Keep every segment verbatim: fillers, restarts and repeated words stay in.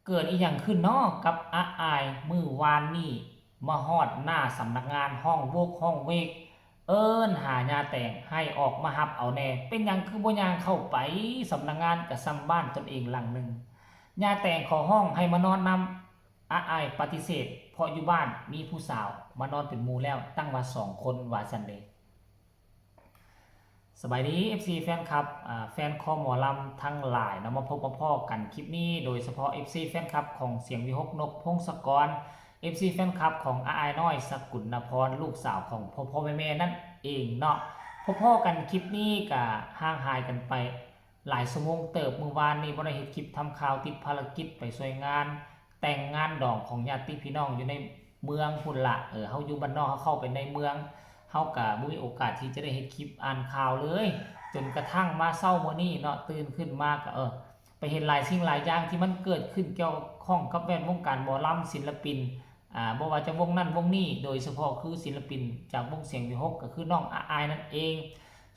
เกิดอีหยังขึ้นน้อกับอาอาย มื้อวานนี้มาฮอดหน้าสำนักงาน ฮ้องโวกฮ้องเวก เอิ้นหาย่าแตงให้ออกมาฮับเอาแหน่ เป็นหยังคือบ่ย่างเข้าไป สำนักงานกะส่ำบ้านตนเองหลังหนึ่ง ย่าแตงขอฮ้องให้มานอนนำ อาอายปฏิเสธ เพราะอยู่บ้านมีผู้สาวมานอนเป็นหมู่แล้ว ตั้งว่าสองคน ว่าซั้นเด้ สบายดี เอฟซี แฟนคลับ อ่า แฟนคอหมอลำทั้งหลายเนาะ มาพบมาพ้อกันคลิปนี้ โดยเฉพาะ เอฟซี แฟนคลับของเสียงวิหค นกพงศกร เอฟซี แฟนคลับของอาอายน้อย สกุลนพร ลูกสาวของพ่อพ่อแม่แม่นั่นเองเนาะ พบพ้อกันคลิปนี้กะห่างหายกันไปหลายชั่วโมงเติบ มื้อวานนี้บ่ได้เฮ็ดคลิปทำข่าว ติดภารกิจไปช่วยงาน แต่งงานดองของญาติพี่น้องอยู่ในเมืองพุ้นละ เออ เฮาอยู่บ้านนอก เฮาเข้าไปในเมือง เฮากะบ่มีโอกาสที่จะได้เฮ็ดคลิปอ่านข่าวเลย จนกระทั่งมาเช้ามื้อนี้เนาะ ตื่นขึ้นมากะ เออ ไปเห็นหลายสิ่งหลายอย่างที่มันเกิดขึ้นเกี่ยวข้องกับแวดวงการหมอลำ ศิลปิน อ่า บ่ว่าจะวงนั้นวงนี้ โดยเฉพาะคือศิลปินจากวงเสียงวิหค ก็คือน้องอาอายนั่นเอง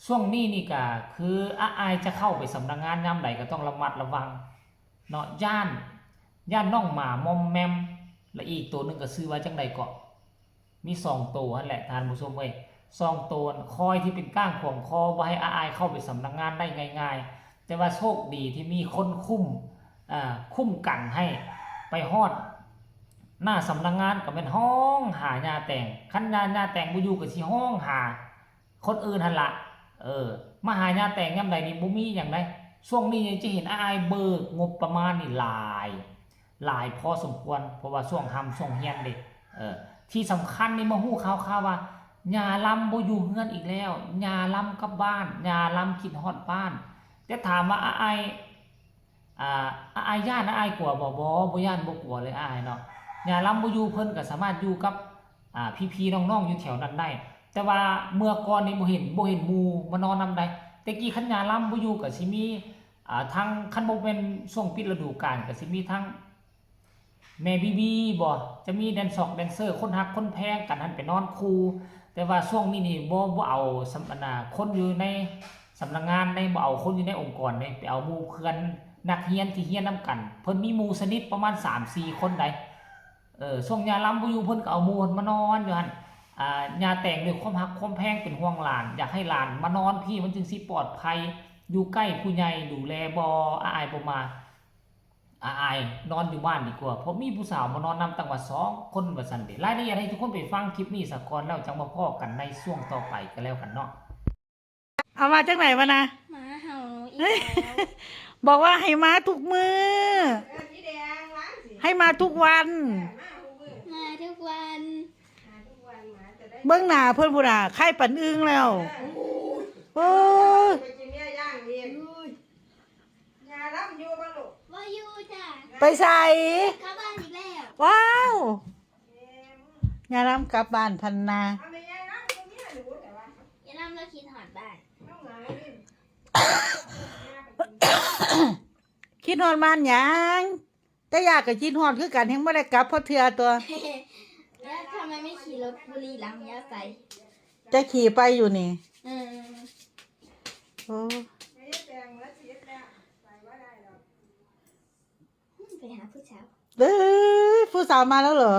ช่วงนี้นี่กะคืออาอายจะเข้าไปสำนักงานยามใดก็ต้องระมัดระวัง เนาะ ย้าน ย้านน้องหมามอมแมม และอีกตัวหนึ่งก็ชื่อว่าจั่งใดเกาะ มีสองตัวนั่นแหละท่านผู้ชมเอ้ย สองตัวคอยที่เป็นก้างขวางคอบ่ให้อาอายเข้าไปสำนักงานได้ง่ายๆ แต่ว่าโชคดีที่มีคนคุ้ม อ่า คุ้มกันให้ไปฮอด หน้าสำนักงานก็แม่นฮ้องหาย่าแตง คันย่า ย่าแตงบ่อยู่ก็สิฮ้องหา คนอื่นหั่นละ เออ มาหาย่าแตงยามใดนี่บ่มีหยังใด ช่วงนี้จะเห็นอาอายเบิกงบประมาณนี่หลาย หลายพอสมควร เพราะว่าช่วงร่ำช่วงเรียนเด้ เออ ที่สำคัญนี่มาฮู้ข่าวๆว่า ย่าลำบ่อยู่เฮือนอีกแล้ว ย่าลำกลับบ้าน ย่าลำคิดฮอดบ้าน แต่ถามว่าอาอาย อ่า อาอายย้าน อาอายกลัวบ่ บ่ บ่ย้านบ่กลัวเลยอาอายเนาะ ย่าลำบ่อยู่เพิ่นก็สามารถอยู่กับ อ่า พี่ๆน้องๆอยู่แถวนั้นได้ แต่ว่าเมื่อก่อนนี่บ่เห็น บ่เห็นหมู่มานอนนำใด แต่กี้คันย่าลำบ่อยู่ก็สิมี อ่า ทั้ง คันบ่แม่นช่วงปิดฤดูกาลก็สิมีทั้ง แม่บีบีบ่ จะมีแดนซอกแดนเซอร์ คนฮักคนแพงกันหั่นไปนอนคู่ แต่ว่าช่วงนี้นี่บ่ บ่เอาสำ อันน่ะ คนอยู่ในสำนักงานใน บ่เอาคนอยู่ในองค์กรใน ไปเอาหมู่เพื่อนนักเรียนที่เรียนนำกัน เพิ่นมีหมู่สนิทประมาณสามสี่คนใด เออ ช่วงย่าลำบ่อยู่เพิ่นก็เอาหมู่เพิ่นมานอนอยู่หั่น อ่า ย่าแตงด้วยความฮักความแพงเป็นห่วงหลาน อยากให้หลานมานอนพี้มันจึงสิปลอดภัย อยู่ใกล้ผู้ใหญ่ดูแลบ่ อาอายบ่มา อาอายนอนอยู่บ้านดีกว่า เพราะมีผู้สาวมานอนนำตั้งว่าสองคนว่าซั่นเด้ รายละเอียดให้ทุกคนไปฟังคลิปนี้ซะก่อน แล้วจั่งมาพ้อกันในช่วงต่อไปก็แล้วกันเนาะ เอามาจากไหนวะนะ หมาเห่าอีกแล้ว บอกว่าให้มาทุกมื้อ เออ สีแดง ล้างสิ ให้มาทุกวัน เออ มาทุกมื้อ มาทุกวัน มาทุกวัน หมาจะได้ เบิ่งหน้าเพิ่นพุ้นน่ะ ไข้ปานอึ่งแล้ว เออ โอ้ย ไปกินเนื้อย่างอีก ย่าลำอยู่บ่ลูก บ่อยู่จ้ะ ไปไส กลับบ้านอีกแล้ว ว้าว ย่าลำกลับบ้านพันนา เอาแม่ย่าลำอยู่เนี่ยหนูแต่ว่า ย่าลำเราคิดฮอดบ้าน ต้องหาเล่น คิดฮอดบ้านหยัง แต่ย่าก็คิดฮอดคือกัน แฮ่งบ่ได้กลับพอเทื่อตัว แล้วทำไมไม่ขี่รถบุรีรัมย์ย่าไป จะขี่ไปอยู่นี่ เออ โอ้ ไปหาผู้สาว เอ้ย ผู้สาวมาแล้วเหรอ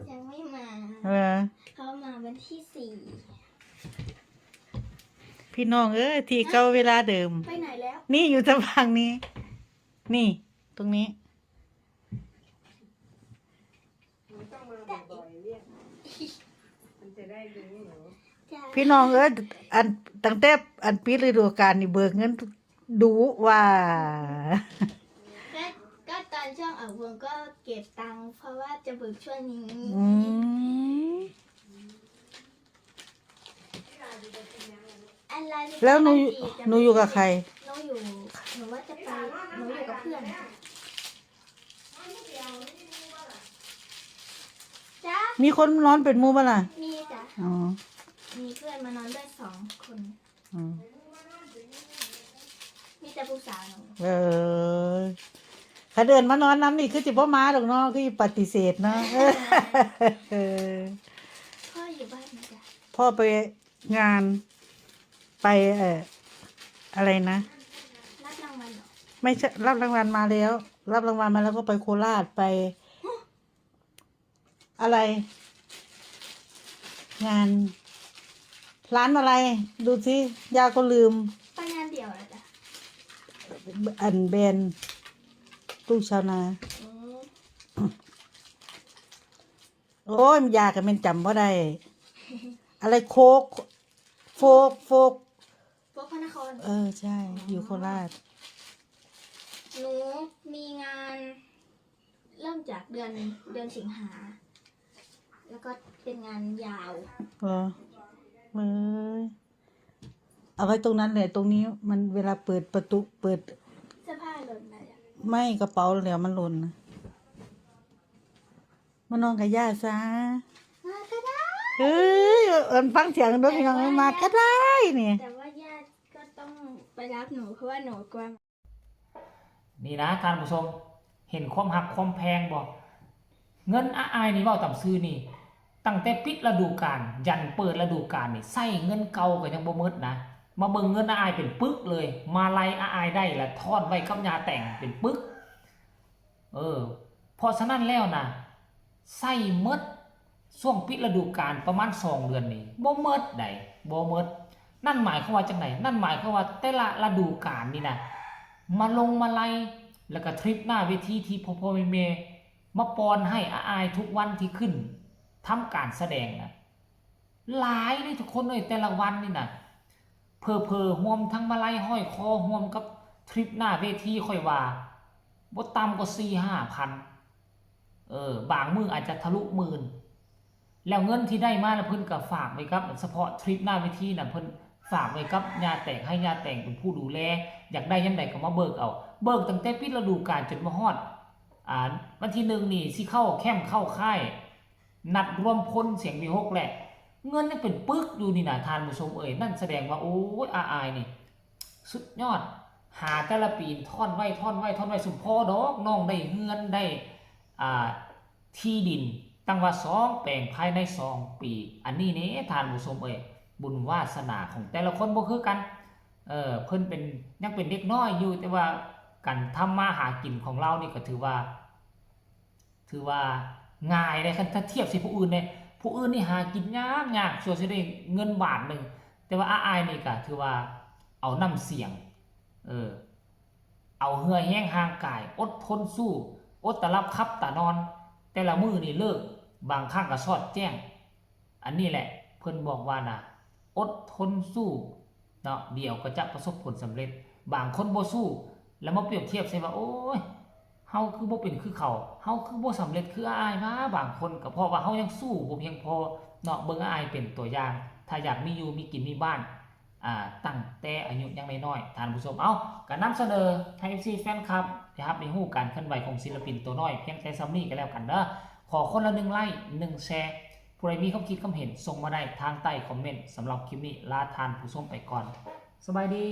ยังไม่มา เออ เขามาวันที่สี่ พี่น้องเอ้ย ที่เก่าเวลาเดิม ไปไหนแล้ว นี่อยู่ทางฝั่งนี้ นี่ ตรงนี้ มันต้องมาบ่อยๆเรียก มันจะได้รู้หนู จ้ะ พี่น้องเอ้ย อัน ตั้งแต่อันปิดฤดูกาลนี่เบิกเงินดุว่า ก็ ก็ตอนช่วงออกวงก็เก็บตังค์ เพราะว่าจะเบิกช่วงนี้ อืม อะไร แล้วหนู หนูอยู่กับใคร หนูอยู่ หนูว่าจะไป หนูอยู่กับเพื่อน จ้ะ มีคนนอนเป็นหมู่บ่ล่ะ มีจ้ะ อ๋อ มีเพื่อนมานอนด้วยสองคน อืม มีแต่ผู้สาวหนู เออ คันเอิ้นมานอนนำนี่คือสิบ่มาดอกเนาะ คือปฏิเสธเนาะ เออ พ่ออยู่บ้านไหมจ๊ะ พ่อไปงาน ไป เอ่อ อะไรนะ รับรางวัลเหรอ ไม่ใช่ รับรางวัลมาแล้ว รับรางวัลมาแล้วก็ไปโคราชไป อะไร งาน ร้านอะไร ดูสิ ย่าก็ลืม ไปงานเดี่ยวเหรอจ๊ะ อันแบรนด์ตู้ชาวนา อืม โอ้ย มันยากอะ มันจำบ่ได้ อะไร โคก โฟก โฟก พวกพระนคร เออ ใช่ อยู่โคราช หนูมีงาน เริ่มจากเดือนเดือนสิงหา แล้วก็เป็นงานยาว เหรอ เอ้ย เอาไว้ตรงนั้นแหละ ตรงนี้มันเวลาเปิดประตู เปิด เสื้อผ้าหล่นเลยอะ ไม่ กระเป๋าแล้วมันหล่นนะ มานอนกับย่าซะ มาก็ได้ เอ้ย เอิ้นฟังเสียงด้วยพี่น้อง มาก็ได้นี่ แต่ว่าย่าก็ต้องไปรับหนูเพราะว่าหนูกลัว นี่นะท่านผู้ชม เห็นความฮักความแพงบ่ เงินอ้ายนี่เว้าตามซื่อนี่ ตั้งแต่ปิดฤดูกาลยันเปิดฤดูกาลนี่ ใช้เงินเก่าก็ยังบ่หมดนะ มาเบิ่งเงินอ้ายเป็นปึกเลย มาลัยอ้ายได้ละทอนไว้กับย่าแตงเป็นปึก เออ เพราะฉะนั้นแล้วนะ ใช้หมดช่วงปิดฤดูกาลประมาณสองเดือนนี่ บ่หมดใด บ่หมด นั่นหมายความว่าจังได นั่นหมายความว่าแต่ละฤดูกาลนี่นะ มาลงมาลัย แล้วก็ทริปหน้าเวทีที่พ่อๆแม่ๆมาปอนให้อ้ายทุกวันที่ขึ้นทำการแสดงนะ หลายเลยทุกคนเอ้ย แต่ละวันนี่นะ เผลอๆ รวมทั้งมาลัยห้อยคอ รวมกับทริปหน้าเวที ข้อยว่า บ่ต่ำกว่าสี่ห้าพัน เออ บางมื้ออาจจะทะลุหมื่น แล้วเงินที่ได้มานะ เพิ่นก็ฝากไว้กับ เฉพาะทริปหน้าเวทีนะ เพิ่นฝากไว้กับย่าแตง ให้ย่าแตงเป็นผู้ดูแล อยากได้ยามใดก็มาเบิกเอา เบิกตั้งแต่ปิดฤดูกาลจนมาฮอด อ่า วันที่หนึ่งนี่สิเข้าแคมป์เข้าค่าย นัดรวมพลเสียงวีหกแหละ เงินยังเป็นปึกอยู่นี่นะท่านผู้ชมเอ้ย นั่นแสดงว่า โอ้ย อ้ายนี่ สุดยอด หาแต่ละปีทอนไว้ ทอนไว้ ทอนไว้ สมพอดอก น้องได้เฮือนได้ อ่า ที่ดิน ตั้งว่าสองแปลงภายในสองปี อันนี้นี่ท่านผู้ชมเอ้ย บุญวาสนาของแต่ละคนบ่คือกัน เออ เพิ่นเป็น ยังเป็นเด็กน้อยอยู่ แต่ว่าการทำมาหากินของลาวนี่ก็ถือว่า ถือว่าง่ายเลย คันถ้าเทียบใส่ผู้อื่นเนี่ย ผู้อื่นนี่หากินยากยาก ส่วนสิได้เงินบาทหนึ่ง แต่ว่าอ้ายนี่ก็ถือว่าเอาน้ำเสียง เออ เอาเหื่อแฮงร่างกาย อดทนสู้ อดตาหลับขับตานอน แต่ละมื้อนี่เลิก บางครั้งก็ซอดแจ้ง อันนี้แหละเพิ่นบอกว่านะ อดทนสู้เนาะ เดี๋ยวก็จะประสบผลสำเร็จ บางคนบ่สู้ แล้วมาเปรียบเทียบใส่ว่า โอ้ย เฮาคือบ่เป็นคือเขา เฮาคือบ่สำเร็จคืออ้ายมา บางคนก็เพราะว่าเฮายังสู้บ่เพียงพอเนาะ เบิ่งอ้ายเป็นตัวอย่าง ถ้าอยากมีอยู่มีกินมีบ้าน อ่า ตั้งแต่อายุยังน้อยๆ ท่านผู้ชม เอ้า ก็นำเสนอให้ เอฟซี แฟนคลับนะครับ ได้ฮู้การเคลื่อนไหวของศิลปินตัวน้อย เพียงแต่ส่ำนี้ก็แล้วกันเด้อ ขอคนละหนึ่งไลค์ หนึ่งแชร์ ผู้ใดมีความคิดความเห็นส่งมาได้ทางใต้คอมเมนต์ สำหรับคลิปนี้ลาท่านผู้ชมไปก่อน สบายดี